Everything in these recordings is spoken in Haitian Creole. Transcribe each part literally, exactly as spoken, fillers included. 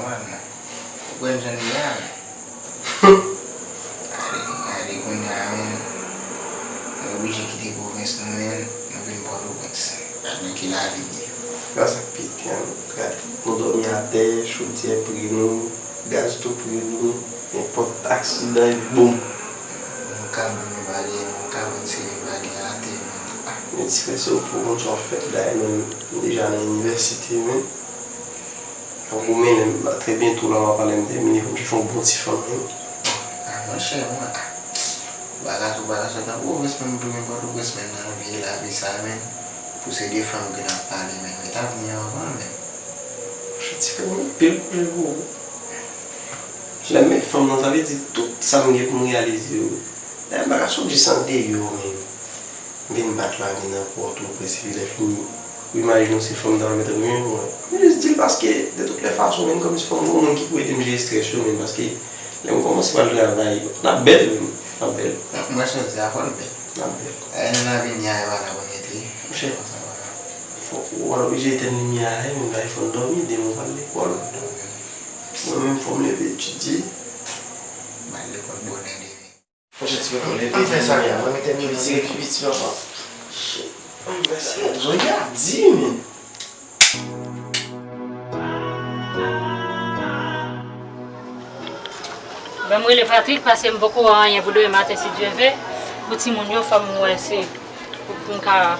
Nòmalman. Ou konprann jan l ye a, men. Ale, ale kounye a, men. Nou oblije kite pwovens nou, men. Nou vin Pòtoprens. Gad nan ki lavi n ye. Gad sa k pete a, men. Gade, nou dòmi atè, chodyè pre nou, gaz tou pre nou, nenpòt aksidan, e boum. Nou ka dòmi pa gen, nou ka vann sere pa gen atè, men. Ah, men ti frè, se ou pou konn sa w ap fè, dayè, men, m deja nan inivèsite, men. Tankou men, men, trè byento la, m ap ale, m tèmine pou m chèche yon bon ti fanm, men. Ah, monchè, mwen, ah. Baka sou baka sou nan pwovens, men, pou nenpòt pwovens, men, nan vye lavi sa, men. Pou se de fanm ke n ap pale, men, met avni an anvan, men. Monchè, ti frè, mwen, anpil pwojè pou ou. Lè m met fanm nan, sa vle di tout sa m gen pou m reyalize yo. Dayè, m pa ka sot jis andeyò, men. M vin bat lavi nan Pòtoprens, epi lè fini, ou imajine w se fanm ta mèt renmen mwen. M jis di l paske, de tout lè fason, menm kòmsi fò m gen yon moun ki pou ede m jere estrès yo, menm paske lè m kòmanse pral travay, n ap bèl, menm, n ap bèl. M wè sa w di a, fò n bèl. N ap bèl. Dayè, nan lavi n ye a, e pa la pou n rete. Monchè, fò w al oblije etenn limyè a, menm, dayè fò n dòmi, demen w pral lekòl. Mwen menm, fò m leve etidye. M al lekòl bonè demen. Monchè, ti frè, fò leve demen. Retire pi piti ankò. Shit. Ann, mèsi. Zòrye a di, men. Ban m rele Patrick, paske m poko wè anyen pou demen maten, si Dye vle. Pou timoun yo, fò m wè si, pou, pou m ka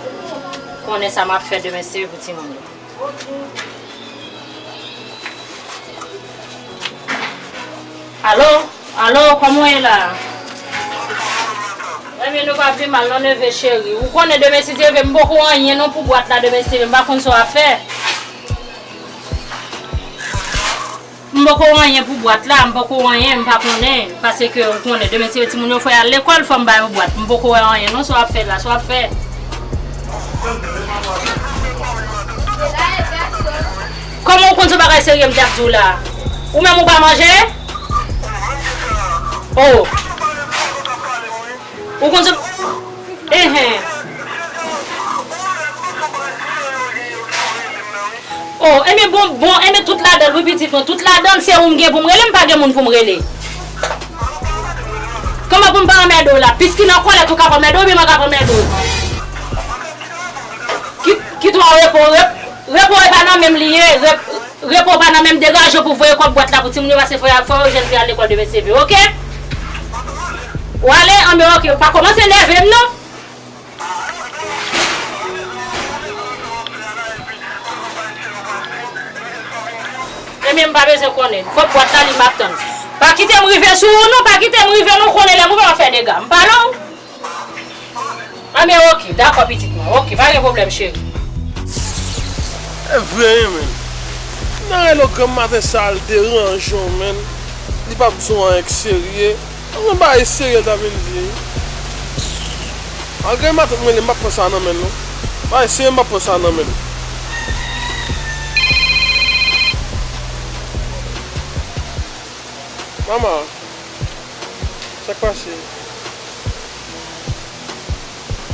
konnen sa m ap fè demen, si pou timoun yo. Alo? Alo, kòman w ye la? Ebyen, nou pa pi mal non, neve cheri. Ou konnen demen, si Dye vle, m poko anyen non pou bwat la demen, si Dye vle. M pa konn sa w ap fè. M poko anyen pou bwat la, m poko anyen, m pa konnen. Paske ou konnen, demen, si timoun yo fò y al lekòl, fò m ba yo bwat. M poko wè anyen non, sa w ap fè la, sa w ap fè. Kòman ou konn se bagay serye m t ap di w la? Ou menm ou pa manje? Oh. Ou konn se... Enhen. Oh, enben bon, bon, enben tout ladan l, wi, pitit mwen. Tout ladan l, se ou m gen pou m rele, m pa gen moun pou m rele. Kòman pou m pa anmède w la? Piski nan kòlèt ou k ap anmède w, ebyen mwen k ap anmède w. Ki, ki twa repo, rep-, repo e pa nan men m li ye, rep-, repo pa nan men m, degaje w pou voye kòb bwat la pou timoun yo, paske fò y a, fò yo jwenn pou y al lekòl demen, si Dye vle, oke? W ale, anben oke, pa kòmanse nève m non. Ebyen, m pa bezwen konnen. Kòb bwat la, li m ap tann. Pa kite m rive sou ou non, pa kite m rive non, konnen lè m rive, w ap fè dega. M pale w. Anben, oke, dakò, pitit mwen. Oke, pa gen pwoblèm, cheri. E vre, wi, men. Nan rele w granm maten sa, al deranje w, men. Li p ap di w anyen k serye. Anben, bagay serye l ta vin di. Malgre matant mwen, li, m p ap pran sa nan men l, non. Bagay serye, m p ap pran sa nan men l. Manman, sa k pase?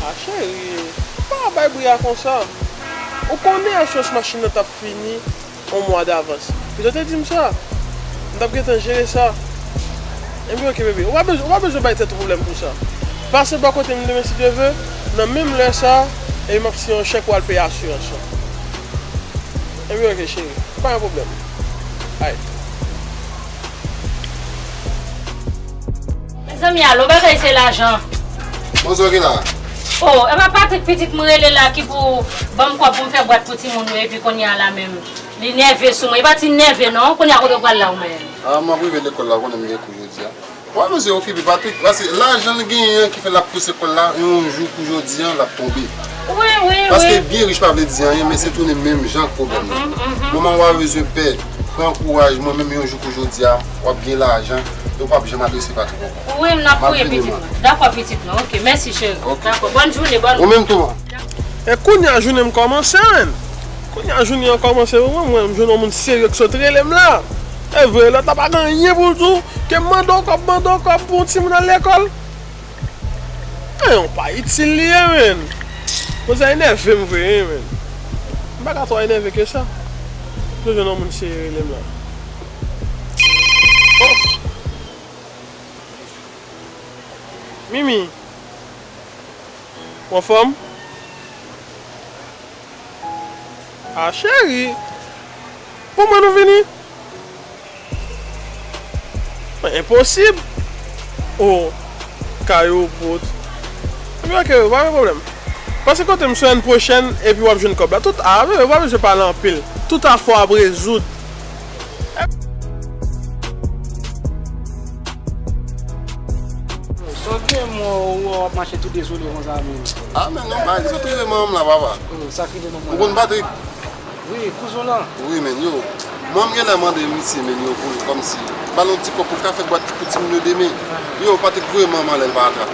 A, cheri, ou pa bay bri a konsa. Ou konnen asirans machin nan t ap fini yon mwa davans. Pito te di m sa. M t ap gentan jere sa. Ebyen, oke, bebe. Ou pa bezwen, ou pa bezwen bay tèt ou pwoblèm pou sa. Pase bò kote m demen, si Dye vle, nan menm lè sa, epi m ap siyen yon chèk pou al peye asirans lan. Ebyen, oke, cheri. Pa gen pwoblèm. Ay. Mezanmi, alo, bagay se lajan. Manzè ki la? Oh, e pa Patrick pitit mwen rele la ki pou ban m kòb pou m fè bwat pou timoun yo, epi kounye a la menm. Li nève sou mwen. E pa ti nève non, kounye a kote w pral la ou menm? Ah, m ap rive lekòl la, konnen m gen kou jodi a. Wa mezye okipe Patrick, paske lajan l genyen an ki fè l ap pouse kò l la, yon jou kou jodi a, l ap tonbe. Wi, wi, wi. Paske byen rich pa vle di anyen, men se tounen menm jan ak pwoblèm nan. Mhm, mhm. Manman w a bezwen pè, pran kouraj, mwen menm yon jou kou jodi a, w ap gen lajan, e w p ap janm adrese Patrick ankò. Wi, m ap priye pitit mwen. Dakò, pitit mwen. Oke, mèsi, cheri. Oke. Dakò, bòn jounen, bòn. Ou menm tou, man. E kounye a jounen m kòmanse, menn. Kounye a jounen an kòmanse pou mwen, mwen, m jwenn yon moun serye k sot rele m la. E vre, lòt la pa gen anyen pou l di w, ke m mande w kòb, mande w kòb pou yon timoun al lekòl. E yon pa itil li ye, menn. Manzè enève m vre, wi, menn. M pa ka twò enève ke sa. M jwenn yon moun serye rele m la. Mimi, ou anfòm? A, cheri, pou mwen nou vini? Mwen, enposib. O, kay ou bout. Ebyen, oke, pa gen pwoblèm. Pase kote m semèn pwochèn, epi w ap jwenn kòb la. Tout, a, bebe, w pa bezwen pale anpil. Tout afè w ap rezoud. Sa gen mwen ou w ap mache tou dezole konsa menm. A, men non, bagay ki sot rive manman m la, papa. O, sa k rive manman la? Ou konn Patrick? Wi, kouzen w lan. Wi, men, yo. Mwen, m genlè mande misye, men, yo, pou l, kòmsi, ba l yon ti kòb pou l ka fè bwat pou timoun yo demen. Yo, Patrick vrèman malè, l pa atrap.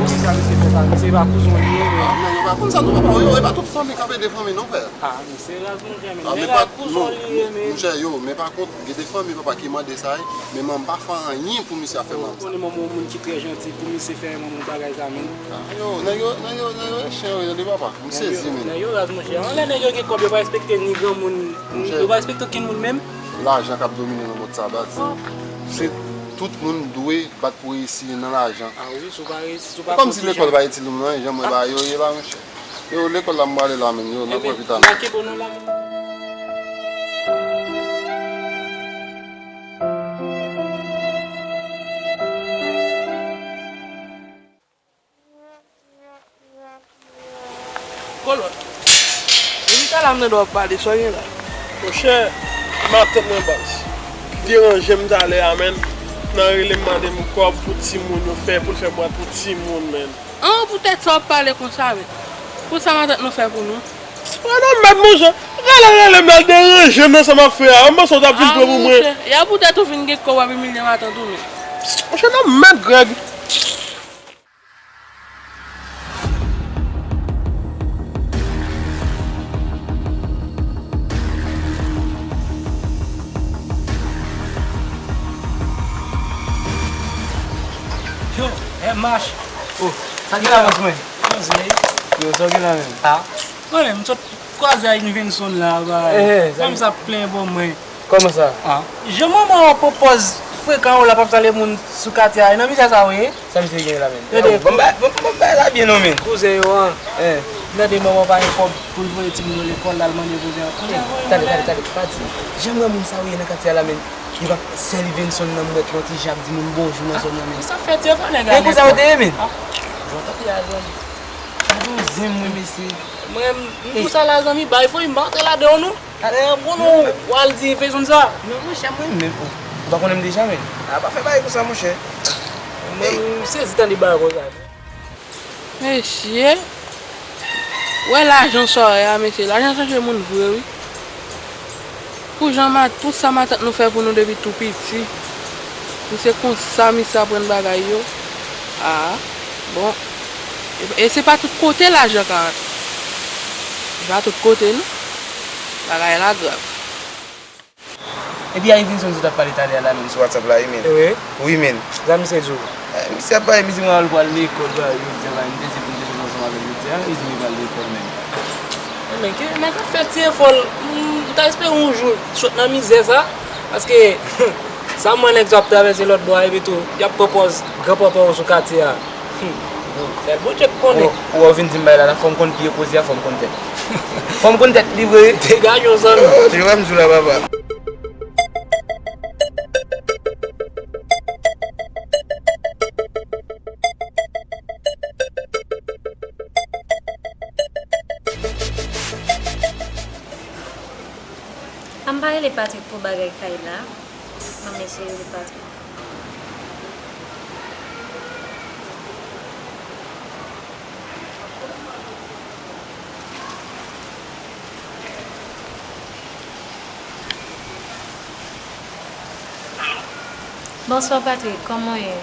Poukisa misye fè sa? Misye pa kouzen w li ye, men. A, men, yo pa konn sa, non, papa. Yo, e pa tout fanmi k ap ede fanmi, non, frè. A, misye raz, monchè, men. A, men pa, non, monchè, yo, men pa kont, gen de fanmi, papa, ki mande sa, wi. Men manman pa fè anyen pou misye ap fè manman sa. Ou konnen manman yon moun ki trè janti, pou misye fè manman yon bagay sa menm. A, yo, nèg yo, nèg yo, nèg yo e chen yo ye tande, papa. M sezi, men. Nèg yo raz, monchè. Anlè nèg yo gen kòb, yo pa respekte ni granmoun, yo pa respekte okenn moun menm. Lajan k ap domine nan mond sa, baz. Se tout moun dwe bat pou reyisi nan lajan. A wi, si w pa reyisi, si w pa pran ti jan. Kòmsi lekòl pa itil nou nan anyen, jan m wè bagay yo ye la, monchè. Yo, lekòl la m prale la menm, yo, n ap wè pita. Ebyen, n a kenbe w nan lavi. Kolòt. Ou chita la, m tande w ap pale, sa w gen la? Monchè, matant mwen baz. Ki deranje m talè a, menn. Nan rele m mande m kòb pou timoun yo fè, pou l fè bwat pou timoun, menn. An, poutèt sa w ap pale konsa, men. Pou sa matant nou fè pou nou? Mwen nan mèd, monchè. Rele, rele m la, l deranje m nan sa m ap fè a. M panse w t ap vin pran pou mwen. A, monchè. E a poutèt ou vin gen kòb w ap imilye matant ou, men. Monchè, nan mèd, Grèg. Yo, M H. O, sa gen la, bòs mwen? Yo, sa w gen la menm? A, mwen menm, m sot kwaze a Yvenson la, bay. Fanm sa plen pou mwen. Kòman sa? A, jan manman w ap pran pòz frekan ou la, p ap tande moun sou katye a, e nan mizè sa ou ye? Sa misye gen la menm? Tande, ban m bay, ban m bay la byen non, menn. Kouzen yo an. Tande, manman pa gen kòb pou l voye timoun yo lekòl, l al mande kouzen an. Tande, tande, tande, pa di. Jan m wè moun sa ou ye nan katye a la, menn. Li pa sèl Yvenson nan m wè ki yon ti jan ap di moun bonjou nan zòn nan, menn. Sa fè ti enfò nèg la. E konsa yo te ye, menn? Bon, tanpri a zanmi. Pa gen yon zen mwen, mesye. Mwen, m di w sa la, zanmi, bay fo, m pa antre ladan w, non. Alè, bon, non, w al di Yvenson sa. Non, monchè, mwen menm, ou, ou pa konnen m deja, menn. A, pa fè bagay konsa, monchè. Mwen, m sezi tande bagay konsa. Mesye, wè lajan sòrè a, mesye, lajan chanje moun vre, wi. Pou jan ma-, pou sa matant nou fè pou nou depi tou piti. Misye konsa, misye aprann bagay yo. A, bon. E, e se pa tout kote lajan ka rantre. Se pa tout kote, non. Bagay la grav. Epi a Yvenson sot ap pale talè a la menm sou WhatsApp la, wi, menn. Ewe? Wi, menn. Sa misye di w? Eh, misye ap pale, misye mwen al pral lekòl, bagay, jodi a la, m te di pou m te sot ansanm avè l jodi a, li di li pral lekòl menm. Enben, ke nèg ap fè ti efò l, m, m ta espere yon jou l sot nan mizè sa, paske sa m wè nèg sa ap travèse lòt bò a, epi tou, y ap pran pòz granpapa w sou katye a. Hmm. Sèl Bondye k konnen. Ou, ou wè w vin di m bagay la, la fò m konn pye koze a, fò m konn tèt. Fò m konn tèt li vre. Degaje w, zanmi. Oh, se vrè m di w la, papa. An pa rele Patrick pou bagay kay la. An eseye rele Patrick. Bonswa, Patrick, kòman w ye?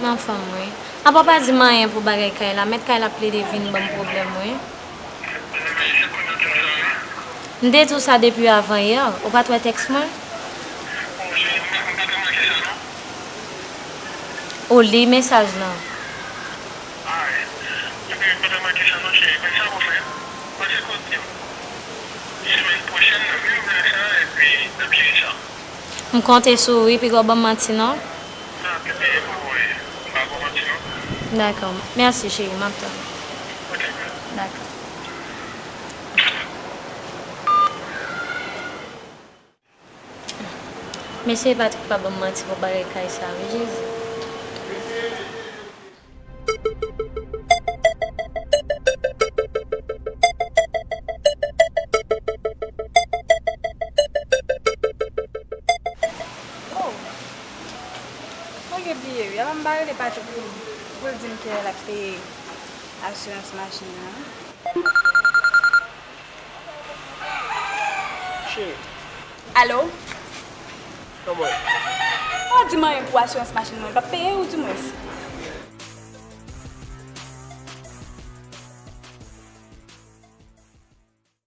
M anfòm, wi. Apa w pa di m anyen pou bagay kay la? Mèt kay la ap plede vin ban m pwoblèm, wi. M te di w sa depi avan yè. Ou pa t wè tèks mwen? Ou li mesaj lan? M konte sou ou wi, piga w ban m manti non. Dakò. Mèsi, cheri. M ap tann ou. Dakò. Mesye Patrick pa ban m manti pou bagay kay sa, wi, Jezi. Oh, mwen gen bliye, wi. Apa m pa rele Patrick pou, pou l di m kilè l ap peye asirans machin nan. Cheri. Alo? Kòman? Pa di m anyen pou asirans machin mwen. L p ap peye ou di mwens?